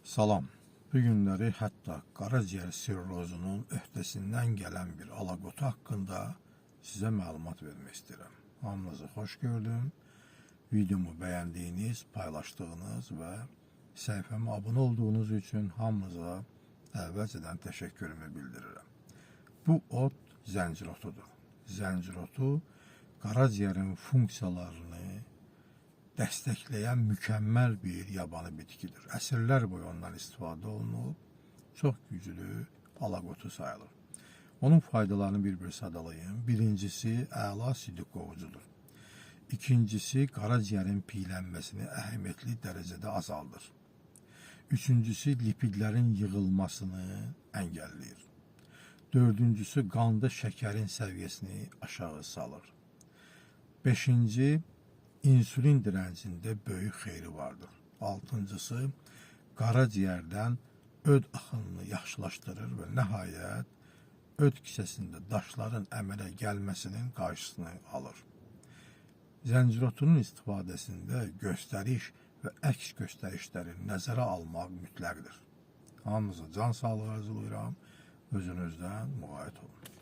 Salam. Bu günləri hətta qaraciyər sirrozunun öhdəsindən gələn bir alaqotu haqqında sizə məlumat vermək istəyirəm. Hamınızı xoş gördüm. Videomu bəyəndiyiniz, paylaşdığınız və səhifəmə abunə olduğunuz üçün hamınıza əvvəlcədən təşəkkürümü bildirirəm. Bu ot zəncir otudur. Zəncir otu qaraciyərin funksiyalarını dəstəkləyən mükəmməl bir yabanı bitkidir. Əsrlər boyu ondan istifadə olunub, çox güclü alaqotu sayılır. Onun faydalarını bir-bir sadalayım. Birincisi, əla sidik qovucudur. İkincisi, qaraciyərin piylənməsini əhəmiyyətli dərəcədə azaldır. Üçüncüsü, lipidlərin yığılmasını əngəlləyir. Dördüncüsü, qanda şəkərin səviyyəsini aşağı salır. Beşinci, insülin direncində böyük xeyri vardır. Altıncısı, qaraciyərdən öd axınını yaxşılaşdırır və nəhayət öd kisəsində daşların əmələ gəlməsinin qarşısını alır. Zəncirotunun istifadəsində göstəriş və əks göstərişləri nəzərə almaq mütləqdir. Hamınıza can sağlığı arzulayıram. Özünüzdən müğayət olun.